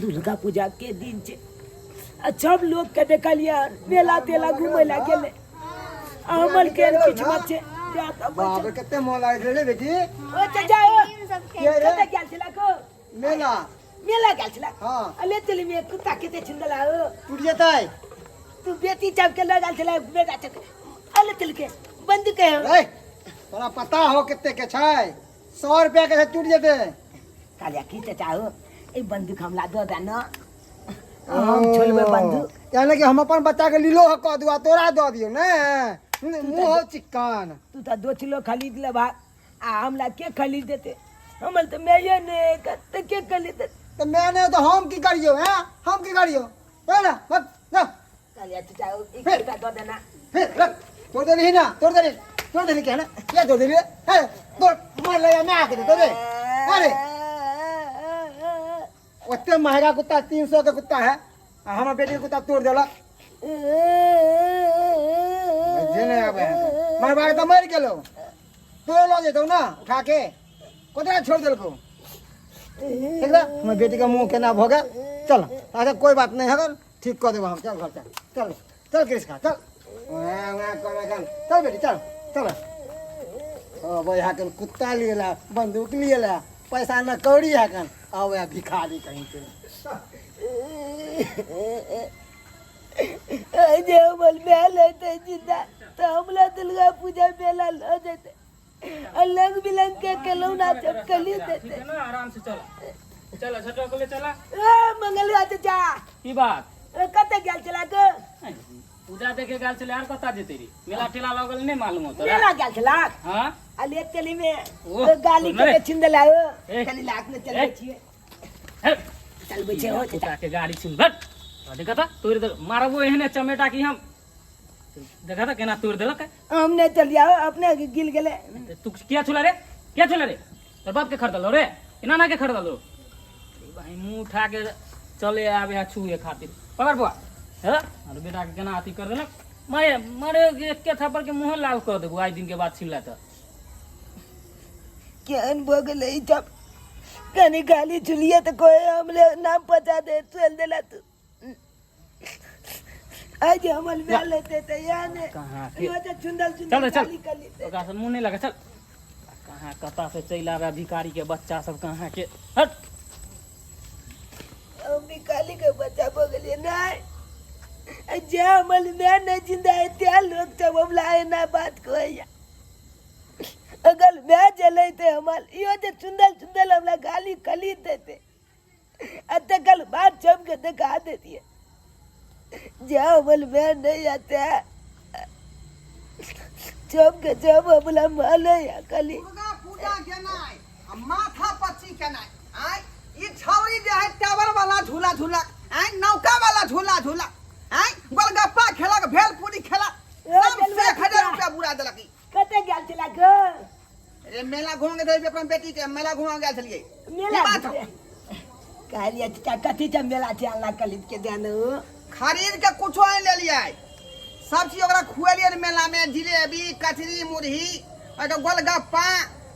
दुर्गा पूजा के दिन छै आ सब लोग के देखलियै मेला तेला घूमै ला गेलै आ हमर के किछु मत छै जा तऽ बाप रे कते मोन लागै रे बेटी ओ चाचा ओ के रे कतऽ गेल छला को मेला मेला गेल छला हाँ अले चली में कुत्ता केते छिंदला ओ टूट जेतै तू बेटी चाप के लऽ गेल छला बेटा चक अले चल के बंद के रे तोरा पता हो कते के छै 100 रुपया के छै टूट जेतै कालिया की चाचा हो ए बंदूक हमला दऽ दे न हम छोड़बै बंदूक यानी कि हम अपन बच्चा के लीलो ह कऽ दियो तोरा दऽ दियो ने मुँह हो चिक्कन तू तऽ दो किलो खरीद लेबा आ हमरा के खरीद देते हमर तऽ माये नहि तऽ के खरीद देते तऽ मैं नहीं तो हम की करियो हैं हम की करियो ए ना मत ना कालिया चाचा एक रुपया दऽ देना फिर रख तोड़ देली ना तोड़ देली तोड़ देली क्या ना क्या तोड़ देली है तोड़ मार ले मैं आके दे दे अरे ओते महंगा कुत्ता 300 के कुत्ता है आ हमर बेटी के कुत्ता तोड़ देलक जे नहीं आबे है मरबा के तो मर गेलो तो लो जेतौ ना उठा के कोतरा छोड़ देलको ठीक ना हमर बेटी के मुंह केना भऽ गेल चल अच्छा कोई बात नहीं है ठीक कऽ देबो हम चल घर चल चल चल कृष्णा चल वहाँ वहाँ कर चल चल बेटी चल चल अब यहाँ कन कुत्ता लिए ला बंदूक लिए ला पैसा न कौड़ी है कन अब यहाँ भिखारी कहीं के जे हमर माय लेते जिंदा तऽ हमरा दुर्गा पूजा मेला लऽ जेतै अलग बिलंग के खिलौना सब कली ठीक देते है ना आराम से चला चला छठवा को ले चला ए मंगलवा चाचा की बात ए, कतऽ गेल छला के पूजा देखे गेल छलै आर कतऽ जेतै रे मेला ठेला लगल नहीं मालूम होतो मेला गेल छला हाँ अले चली में ओह, गाली सुन रे। के छिन देला हो ए। कनी लाख में चलबै ए। छियै हे, चलबै छियै हो चाचा कुत्ता के गाड़ी छिन भट देखा था तोड़ दे मारबो एहने चमेटा की हम देखा था केना तोड़ देलक हम नहीं चलिया अपने गिल गेले तू किया छुला रे किया छुला रे तोर बाप के खरीदलो रे एना ना के खरीदलो भाई मुंह उठा के चले आवे है छुए खातिर पकड़ बुआ है और बेटा के केना अथी कर देलक मारे मारे के थप्पड़ के मुंह लाल कर देबो आज दिन के बाद छिलला तो केहन भऽ गेलै ई सब कनी गाली चुलिए तऽ कोई हमरे नाम पचा दे चल देला तू आज हमर माय लेते तऽ या ने कहाँ के यो तऽ चुंदल चल चुंदल रे, चल। गाली कली ओकरा से मुंह नहीं लगा चल कहाँ कता से चलि आवे भिखारी के बच्चा सब कहाँ के हट हम निकाली के बच्चा भऽ गेलियै नहि जे हमर माय नहि जिंदा है त्या लोग सब हमरा एना बात कहैया अगर माय जलेते हमर इहो जे चुंदल चुंदल हमरा गाली कली देते आ तकर बाद सबके देखा देतियै जे हमर माय नहि आते सबके सब हमरा मानै कली दुर्गा पूजा केनाइ आ माथा पच्ची केनाइ आय ई छौरी जे है टावर वाला झूला झूला आय नौका वाला झूला झूला आय गोलगप्पा खेलक भेलपूरी खेलक सब 1000 रुपया बुरा देलक ई। कतऽ गेल छला गो रे मेला घुमा के देबै अपन बेटी के मेला घुमा गेल छलियै मेला की बात हौ? कहलियै चाचा कथी छै मेला छै अल्लाह कलित के देन खरीद के कुछो नहीं लेलियै सब चीज ओकरा खुएलियै रे मेला में जिलेबी कचरी मुरही ओहिके गोलगप्पा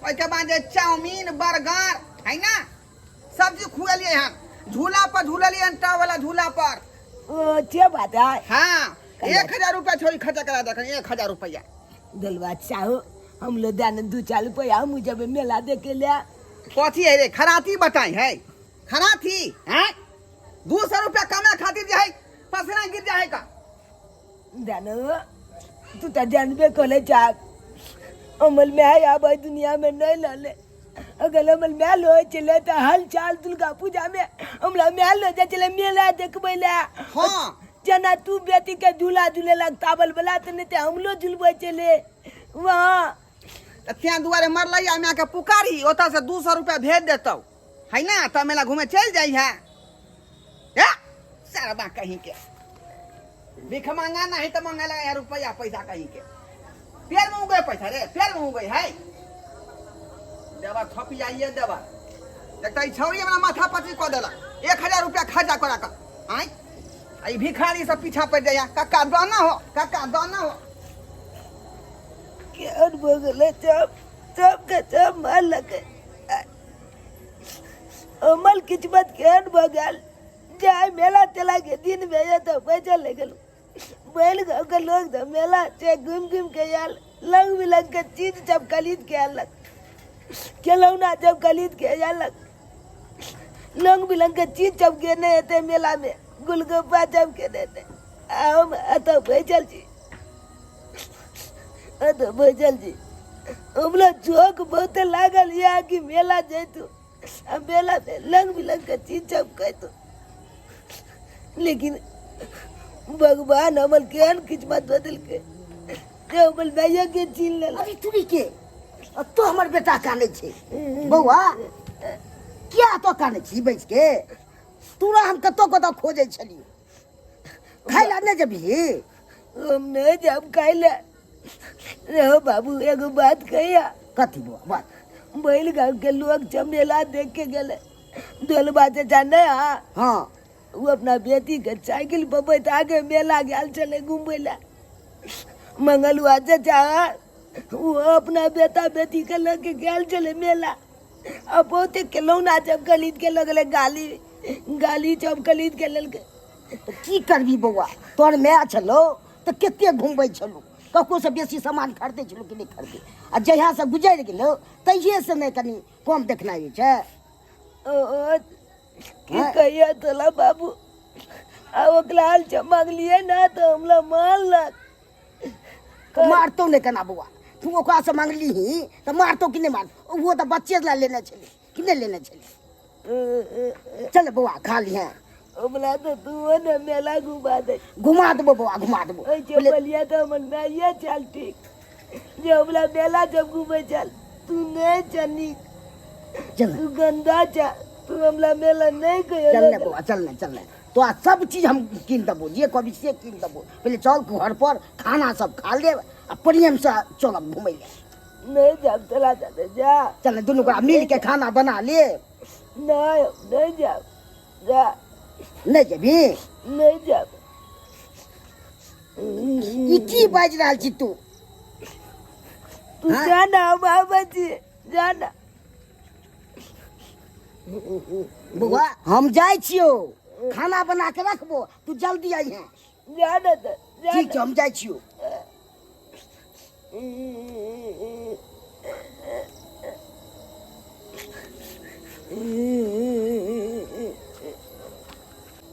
ओहिके बाद जे चाउमीन बर्गर है ना सब चीज खुएलियै हन झूला पर झूललियै हन वाला झूला पर ओ जे बात है हाँ 1000 रुपया छोरी खर्चा करा देख 1000 रुपया दलवा चाहो हम लो दान दू चार रुपया हम जब मेला देखे ले कथी है रे खराती बताई है खराती हैं 200 रुपया कमा खातिर जे है पसीना गिर जाए का दानो तू तो जानबे कले चाक अमल में है अब दुनिया में नहीं लले अगर अमल में लो चले तो हल चाल दुर्गा पूजा में हमरा में लो जा चले मेला देखबै ले हाँ जेना तू बेटी के झूला झूले लग ताबल वाला तऽ नहीं तऽ हमलो झूलबै चले वहाँ तऽ तें दुआरे मरलै आ मायके पुकारी ओतऽ से 200 रुपया भेज देतौ है ना तऽ मेला घूमे चलि जाइ है ए सरबा कहीं के भीख मांगा नहीं तो मांगे लगा यार रुपया पैसा कहीं के पेड़ में उगे पैसा रे पेड़ में उगे है देवा थपी आइए देवा देखता ई छौरी हमरा माथा पची कऽ देलक 1000 रुपया खर्चा करा कऽ आँय आ ई भिखारी सब पीछा पड़ि जाइए कक्का दाना हो कक्का दाना हो केहन भऽ गेलै सब सबके सब मारलकै अमल किस्मत केहन भऽ गेल जे मेला तेला के दिन में ये तो बैठल ले गेलू। बैल गाँव के लोग तो मेला से घूम घूम के आयल, रंग बिरंग के चीज सब खरीद के आलक, खिलौना सब खरीद के आलक, रंग बिरंग के चीज सब गेने हेतै मेला में, गोलगप्पा सब केने हेतै। आ हम एतऽ बैठल छी, एतऽ बैठल छी। हमरा शौक बहुते लागल यऽ कि मेला जैतू आ मेला में रंग बिरंग के चीज सब खैतू, लेकिन भगवान हमर केहन किस्मत बदलकै जे हमर माइयो के छीन लेलक। अरे तुरी के तो हमर बेटा कानै छै। बौआ किया तो कानै छी बैस के? तोरा हम कतौ कतौ खोजै छलियौ। खाइ लए नहि जेबही? हम नहि जायब खाइ लए। रे हो बाबू एगो बात कहिया। कथी बौआ बात? बैल गाँव के लोग सब मेला देख के गेलै, ढोलबा चाचा नहि हा? हाँ। ओ अपना बेटी के साइकिल पर बैठा के मेला गेल छलै घूमय लए। मंगलुआ चाचा ओ अपना बेटा बेटी के लऽ के गेल छलै मेला, आ बहुते खिलौना सब खरीद के लऽ गेलै, गाली गाली सब खरीद के लेलकै। तऽ की करबी बौआ, तोहर माय छलौ तऽ कते घुमबै छलौ, ककरोसँ बेसी सामान खरीदै छलौ कि नहि खरीदै? आ जहियासँ गुजरि गेलौ तहिएसँ नहि कनि कम देखनाइ होइ छै। ओ की कहिया तोला बाबू, आ ओकरा हाल छै मांगलियै ना तऽ हमरा मारलक। तऽ मारतौ नहि केना बौआ? तू ओकरासँ मांगलीही तऽ मारतौ कि नहि मारतौ? ओहो तऽ बच्चे लए लेने छलै कि नहि लेने छलै? चल बौआ खा लिहें। हमरा तऽ तू ने मेला घुमा दे। घुमा देबो बौआ, घुमा देबो। ओहि चपलिया तऽ हमर माइये चल ठीक जे हमरा मेला जब घूमे चल, तू नहीं चल नीक, चल तू गंदा चल, तू हमरा मेला नहीं कहियो। चल ने बौआ, चल ने, चल ने, तो आ सब चीज हम कीन देबो, जे कहबी से कीन देबो। पहिले चल घर पर खाना सब खा लेब आ प्रेम से चलब घूमै लए। नहीं जाब, चला जाते जा। चल ने, दुनू गोरा मिल के खाना बना लेब। नहीं, नहीं जाब, जा। नहीं जेबी? नहीं जाब। ई की बाजि रहल छी तू? तू जाना बाबा जी, जाना। बौआ हम जाइ छियौ, खाना बना के रखबो, तू जल्दी अइहे। जाना तऽ, जाना। ठीक छै, हम जाइ छियौ।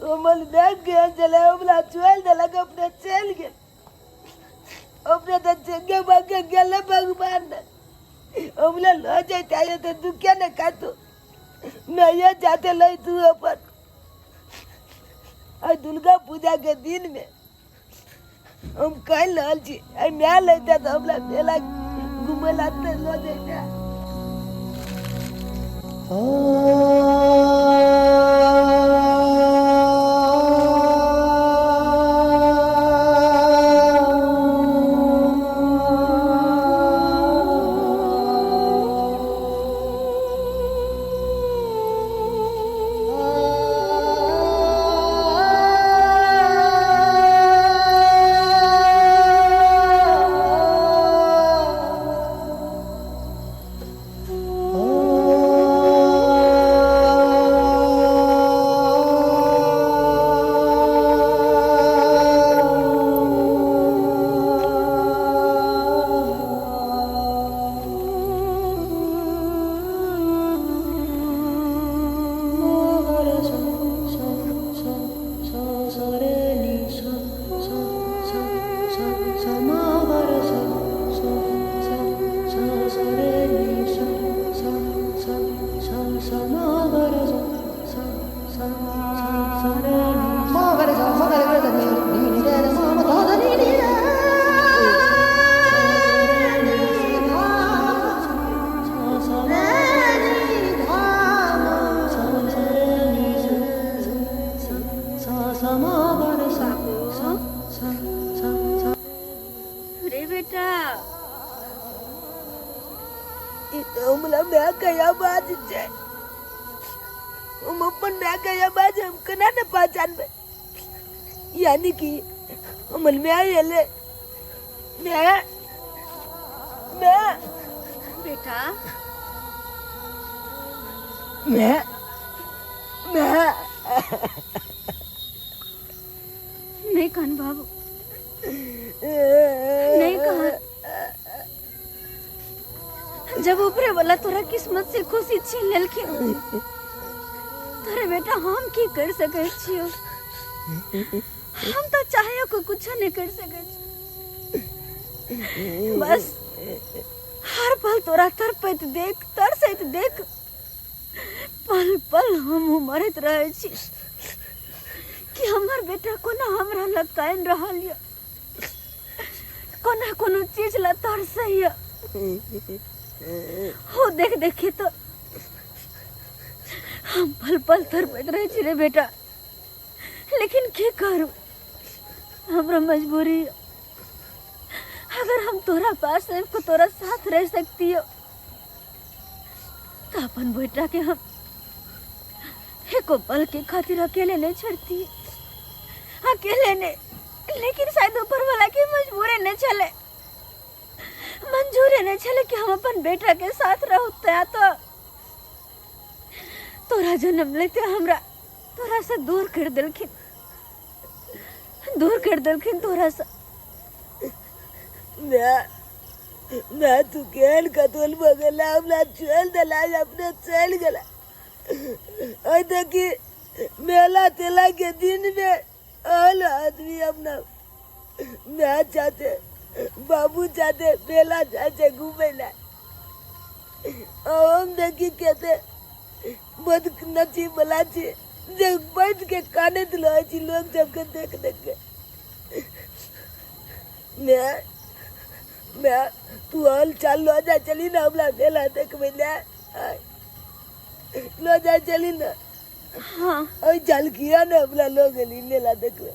हमर देख गेल छलै, हमरा छोड़ि देलक, अपने चलि गेल। अपने तऽ चंगे बंगे गेलै भगवान ने। हमरा लऽ जैता तऽ दुखे ने खातू, नहिये जाते लै तू अपन। आइ दुर्गा पूजा के दिन में हम कहि रहल छी, आइ माय लैते तऽ हमरा मेला घुमै लए तऽ लऽ जैता। रे बेटा, ई तऽ हमरा माय के आवाज छै। हम अपन माय के आवाज हम केना ने पहचानबै? यानी कि हमर माय एलै। माय, माय। बेटा। माय, माय। किस्मत से खुशी छीन लेलखिन तोरे बेटा हम की कर सकै छियो हम तो चाहे को कुछ नहीं कर सकै छी बस हर पल तोरा तड़पैत देख तरसैत देख पल पल हम मरैत रहै छी कि हमर बेटा कोना हमरा लग कानि रहल यऽ कोना कोनो चीज लए तरसैया हो देख देखे तो हम पल पल तड़पैत रहै छी रे बेटा लेकिन की करू हमरा मजबूरी यऽ। अगर हम तोरा पास आबि कऽ तोरा साथ रह सकती हो तो अपन बेटा के हम एको पल के खातिर अकेले नहीं छोड़ती अकेले नहीं लेकिन शायद ऊपर वाला के मजबूरी नहीं चले मंजूरी नहीं चले कि हम अपन बेटा के साथ रहू तया तो तोरा जन्म लेते हमरा तोरा से दूर कर देलखिन दूर कर देलखिन तोरा से। मैं मैं तू केहन कतोल भऽ गेला हमरा छोड़ि देला अपने चलि गेला। ओहि देखी मेला तेला के दिन में आल आदमी अपना माय चाहते बाबू चाहते मेला जाइ छै घूमे ला। हम देखी कहते बद नसीब वाला छी जे बैठ के कानैत रहै छी लोग सबके देख देख के। मैं मैं तू हल चाल लो जा चली ना हमरा मेला देखबै ले लो जा चली ना। हाँ ओहि चल किया ने हमरा लो गेली मेला देखबै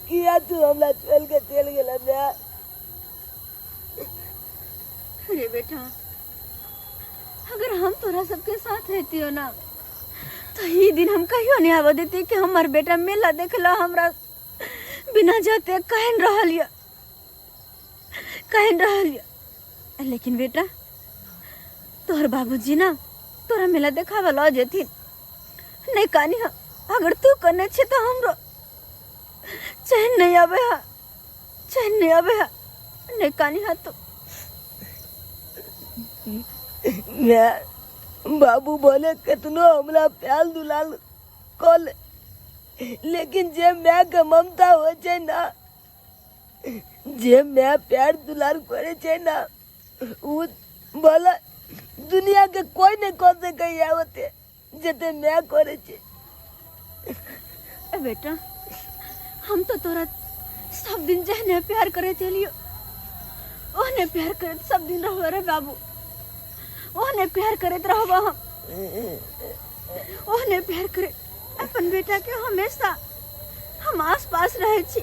किया तू हमरा चल के चल गेला मैं। अरे बेटा अगर हम तोरा सबके साथ रहती हो ना तो ये दिन हम कहियो नहीं आवा देती कि हमार बेटा मेला देखला हमरा बिना जाते कहन रहल या कहन रहल या। लेकिन बेटा तोहर बाबूजी ना तोरा मेला देखावा ल जेथिन नहीं कानी अगर तू कने छे तो हमरो चैन नहीं आवे हा चैन नहीं आवे हा नहीं कानी हा तो मैं बाबू बोले कितनो हमरा प्याल दुलाल कल लेकिन जे मैं के ममता हो छे ना जे मैं प्यार दुलार करे छे ना उ बोला दुनिया के कोई नहीं कर सके होते जते मैं करे छे। ए बेटा हम तो तोरा सब दिन जहने प्यार करे थे लियो ओहने प्यार करत सब दिन रहो रे बाबू ओहने प्यार करत रहबो हम ओहने प्यार करे अपन बेटा के हमेशा हम आस पास रहे छी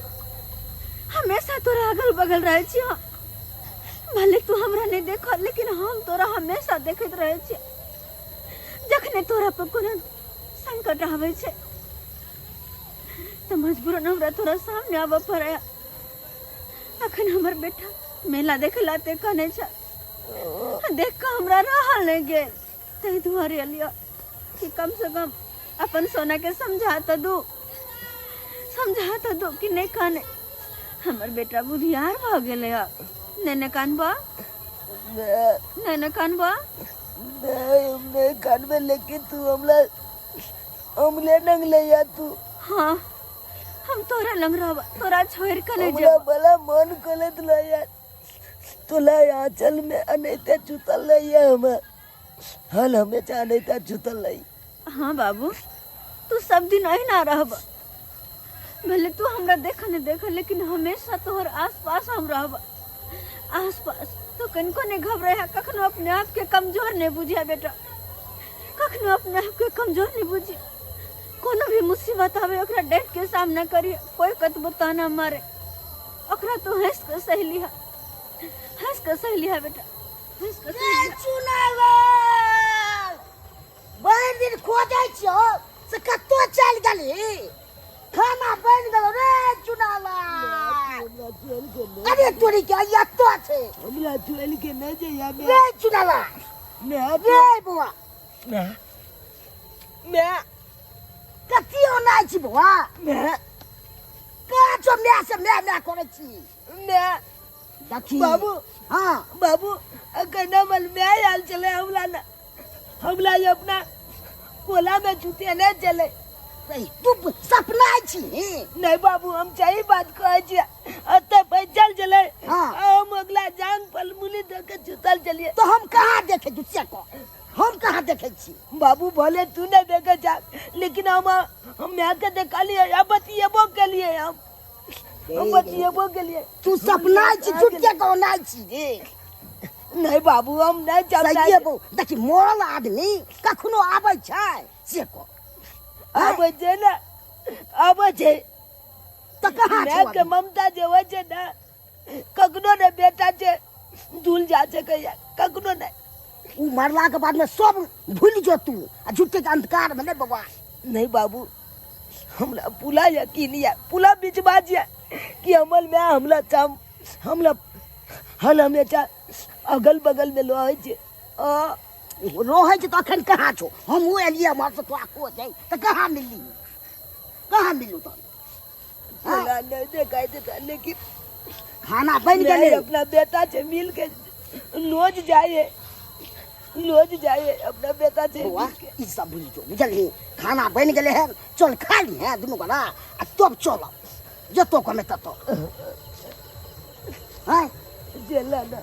हमेशा तोरा अगल बगल रहे छी हम भले तू हमरा नहीं देख लेकिन हम तोरा हमेशा देखैत रहे छी जखने तोरा पर कोनो संकट आवे छे तो मजबूरन हमरा तोरा सामने आबऽ पड़े। अखन हमर बेटा मेला देखे लाते कने छ देख के हमरा रहल नहीं गेल ताहि दुआरे एलियो कि कम से कम अपन सोना के समझा तो दू समझा तो दू कि नहीं काने हमर बेटा बुधियार भऽ गेलै अब। नहीं ने कानबा नहीं ने कानबा नहीं हम नहीं कानबे लेकिन तू हमरा हमले नंग ले या तू। हाँ हम तोरा लंग रहब तोरा छोड़ के नहीं हमरा जेब। बड़ा मन कलत ले या तोला आंचल में अनैते चुतल ले या हम हल हमेशा अनैते चुतल ले। हाँ बाबू तू सब दिन अहिना रहब भले तू हमरा देख नहीं देख लेकिन हमेशा तोहर आस पास हम रहब आस पास तो कनको नहीं घबराए है कखनो अपने आप के कमजोर नहीं बुझिया बेटा कखनो अपने आप के कमजोर नहीं बुझिया कोनो भी मुसीबत आवे ओकरा डट के सामना करिए कोई कतबो ताना मारे ओकरा तो हंस के सह लिहा हंस के सह लिहा बेटा हंस के सह लिहा। चुनावल भरि दिन खोजै छियौ से कतौ चलि गेली खाना बनि गेलौ रे चुनावल। अरे तोरी के एतौ छै हमरा चुड़ैल के नहि जइया रे चुनावल रे बौआ मैं कथियो नहि छी बौआ मैं काचो my से my my करै छी मैं देखी। बाबू। हाँ। बाबू, अखन हमर माय आयल छलै हमरा ने, हमरा ये अपना कोला में छुते नहीं चले। तू सपना छी? नहीं बाबू, हम सही बात कहै छियै। एतऽ बैठल छलै। हाँ। हम अगला जांग पर मुली दऽ के सुतल छलियै। तो हम कहाँ देखे छी से कह, हम कहाँ देखे छी? बाबू, भले तू नहीं देखे जा, लेकिन हम माय के देखलियै आ बतियेबो केलियै। हम बतियेबो केलियै। तू सपना छी, झूठ के कहना छी रे। नहीं बाबू, हम नहीं सपना। सही है। देखी, मरल आदमी कखनो आबै छै से कह? आबै छै ने, आबै छै। तऽ कहाँ माय छौ? के ममता जे होइ छै ने, कखनो ने बेटा छै झूल जा सकैया, कखनो नहि। उ मरला के बाद में सब भूल जो तू आ झूठे के अंधकार में नहीं बबुआ। नहीं बाबू, हमरा पूरा यकीन यऽ, पूरा विश्वास यऽ कि हमर माय हमरा चाम हमरा हल हमेशा अगल बगल में रहै छै आ रहै छै तऽ अखन कहाँ छौ? हमहूँ एलियै एम्हर से तोरा खोजै, तऽ कहाँ मिलली? कहाँ मिलू तऽ? तोरा नहीं देखाई देता, लेकिन खाना बनि मैं गेलै। अपना बेटा से मिल के रोज जाए, रोज जाए अपना बेटा से बौआ, मिल के। ई सब भूलि जो, बुझलही? खाना बनि गेलै हन, चल खा ली हैं दुनू गोरा आ तब चलब जतो कमे ततो। हाँ। चला ना।